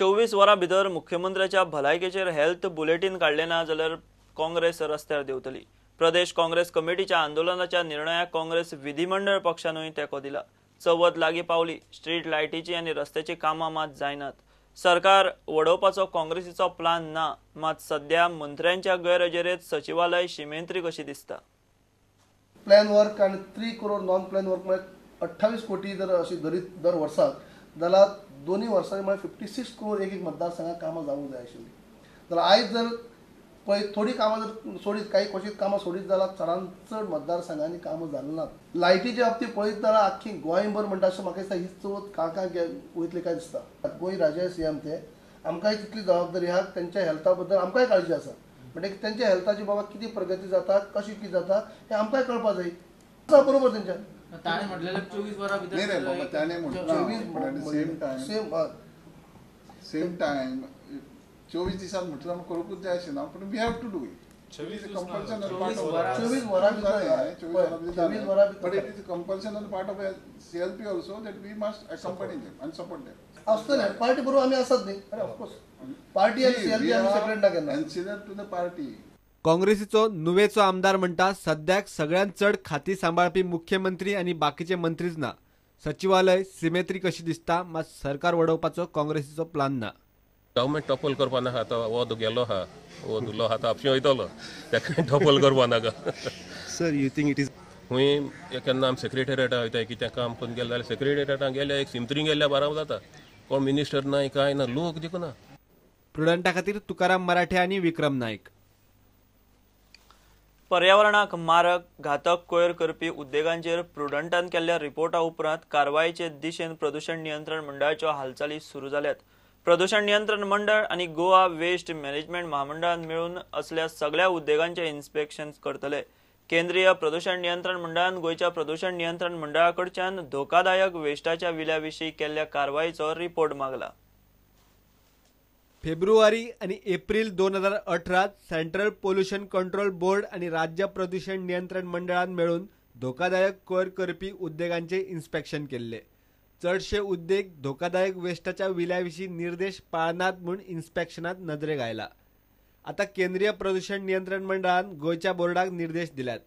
24 वरां भितर मुख्यमंत्र्याच्या भलायकेचेर हेल्थ बुलेटीन काडलें ना जाल्यार काँग्रेस रस्त्यार देंवतली। प्रदेश काँग्रेस कमिटीच्या आंदोलनाच्या निर्णयाक काँग्रेस विधिमंडळ पक्षानूय तेंको दिला। चवथ लागीं पावली, स्ट्रीट लायटीची आनी रस्त्याची कामां मात जायनात। सरकार वडोवपाचो काँग्रेसीचो प्लान ना, मात सध्या मंत्र्यांच्या गैरहजेरेंत सचिवालय शिमेंत्री कशी दिसता। प्लॅन वर्क आनी 3 करोड नॉन प्लॅन वर्क म्हळ्यार 28 कोटी जर अशी धरीत दर वर्साक जाल्यार दोनूय वर्सांनी म्हळ्यार 56 करोड एक एक मतदारसंघात कामां जावंक जाय आशिल्लीं। जाल्यार आयज जर पळय थोडीं कामां जर सोडीत काही कशीच कामां सोडीत जाल्यार चडांत चड मतदारसंघांनी कामां जालीं नात। लायटीच्या बाबतींत पळयत जाल्यार आख्खी गोंयभर म्हणटा अशें म्हाका दिसता ही चवथ काळखांत वयतली काय दिसता। गोंय राज्य सी एम ते आमकांय तितली जबाबदारी आहा, तेंच्या हेल्था बद्दल आमकांय काळजी आसा। म्हणजे तेंच्या हेल्थाची बाबा कितें प्रगती जाता, कशी कितें जाता हें आमकांय कळपा जाय। आसा बरोबर तेंच्या ताणें म्हटलेलें 24 वरां भितर सेम टायम 24 दिसांत म्हटल्यार करूंकूच जाय अशें ना, पूण we have to do it. Compulsion but it is compulsion on part of CLP also that we must accompany them and support them. आसतलें पार्टी बरोबर आमी आसात न्ही, अरे ऑफकोर्स पार्टी आनी सीएलपी आमी सेपरेट ना केन्ना। एन्सिलर टू the party. काँग्रेसीचो नुवेचो आमदार म्हणटा सद्याक सगळ्यांत चड खाती सांबाळपी मुख्यमंत्री आनी बाकीचे मंत्रीच ना। सचिवालय सिमेत्री कशी दिसता, मात सरकार वडोवपाचो काँग्रेसीचो प्लान ना। गव्हर्मेंट टॉपल करपा नाका, आतां हो गेलो आहा, हो धुलो आहा, तो आपशीं वयतलो, ताका टॉपल करपा नाका। Sir, you think it is खूंय केन्ना आमी सेक्रेटेरिएटा वयता कितें काम करून गेले जाल्यार सेक्रेटेरिएटा गेल्या एक सिमत्री गेल्या बाराबर जाता, कोण मिनिस्टर ना कांय ना, लोक देखून ना। प्रुडंटा खातीर तुकाराम मराठे आनी विक्रम नायक। पर्यावरणाक मारक घातक कोयर करपी उद्देगांचेर प्रुडंटान केल्ल्या रिपोर्टा उपरांत कारवायेचे दिशेन प्रदूषण नियंत्रण मंडळाच्यो हालचाली सुरू जाल्यात। प्रदूषण नियंत्रण मंडळ आनी गोवा वेस्ट मॅनेजमेंट महामंडळान मेळून असल्या सगळ्या उद्देगांचे इन्स्पेक्शन करतले। केंद्रीय प्रदूषण नियंत्रण मंडळान गोंयच्या प्रदूषण नियंत्रण मंडळा कडच्यान धोकादायक वेस्टाच्या विल्या विशीं केल्ल्या कारवायेचो रिपोर्ट मागला। फेब्रुवारी आणि April 2018 central pollution control board आणि राज्य प्रदूषण नियंत्रण मंडळान मेळून धोकादायक कोयर करपी उद्देगांचे इन्स्पेक्शन केल्ले। चडशे उद्देग धोकादायक वेस्टाच्या विल्याविशीं निर्देश पाळनात म्हूण इन्स्पेक्शनात नदरेक आयला। आता केंद्रीय प्रदूषण नियंत्रण मंडळान गोंयच्या बोर्डाक निर्देश दिल्यात।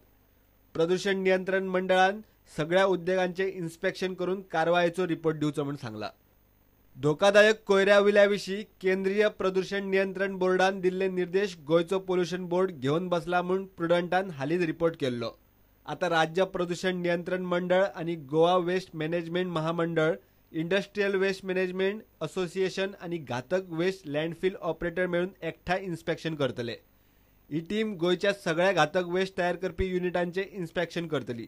प्रदूषण नियंत्रण मंडळान सगळ्या उद्देगांचे इन्स्पेक्शन करून कारवायेचो रिपोर्ट दिवचो म्हूण सांगला। धोकादायक कोयऱ्या विल्याविशीं केंद्रीय प्रदूषण नियंत्रण बोर्डान दिल्ले निर्देश गोंयचो पोल्युशन बोर्ड घेवन बसला म्हूण प्रुडंटान हालींच रिपोर्ट केल्लो। आता राज्य प्रदूषण नियंत्रण मंडळ आनी गोवा वेस्ट मॅनेजमेंट महामंडळ, इंडस्ट्रियल वेस्ट मॅनेजमेंट असोसिएशन आनी घातक वेस्ट लँडफिल ऑपरेटर मेळून एकठांय इन्स्पेक्शन करतले। ही टीम गोंयच्या सगळ्या घातक वेस्ट तयार करपी युनिटांचें इन्स्पेक्शन करतली।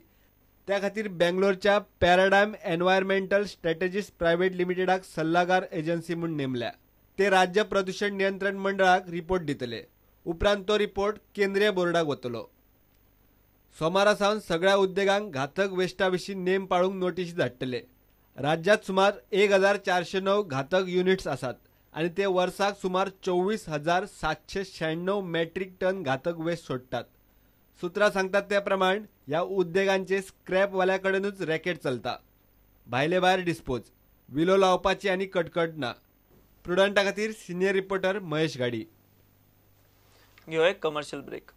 त्या खातीर बेंगलोरच्या पॅराडायम एनवायरमेंटल स्ट्रॅटेजीज प्रायव्हेट लिमिटेडाक सल्लागार एजन्सी म्हूण नेमल्या। ते राज्य प्रदूषण नियंत्रण मंडळाक रिपोर्ट दितले। उपरांत तो रिपोर्ट केंद्रीय बोर्डाक वतलो। सोमारा सावन सगळ्या उद्देगांक घातक वेस्टा विशीं नेम पाळूंक नोटीस धाडटले। राज्यात सुमार 1409 घातक युनिट्स आसात आनी ते वर्साक सुमार 24,796 मेट्रीक टन घातक वेस्ट सोडटात। सूत्रां सांगतात त्या प्रमाण ह्या उद्देगांचे स्क्रॅपवाल्या कडेनूच रॅकेट चलता। भायले भायर डिस्पोज, विलो लावपाची आनी कटकट ना। प्रुडंटा खातीर सिनियर रिपोर्टर महेश गाडी। घेवया एक कमर्शियल ब्रेक।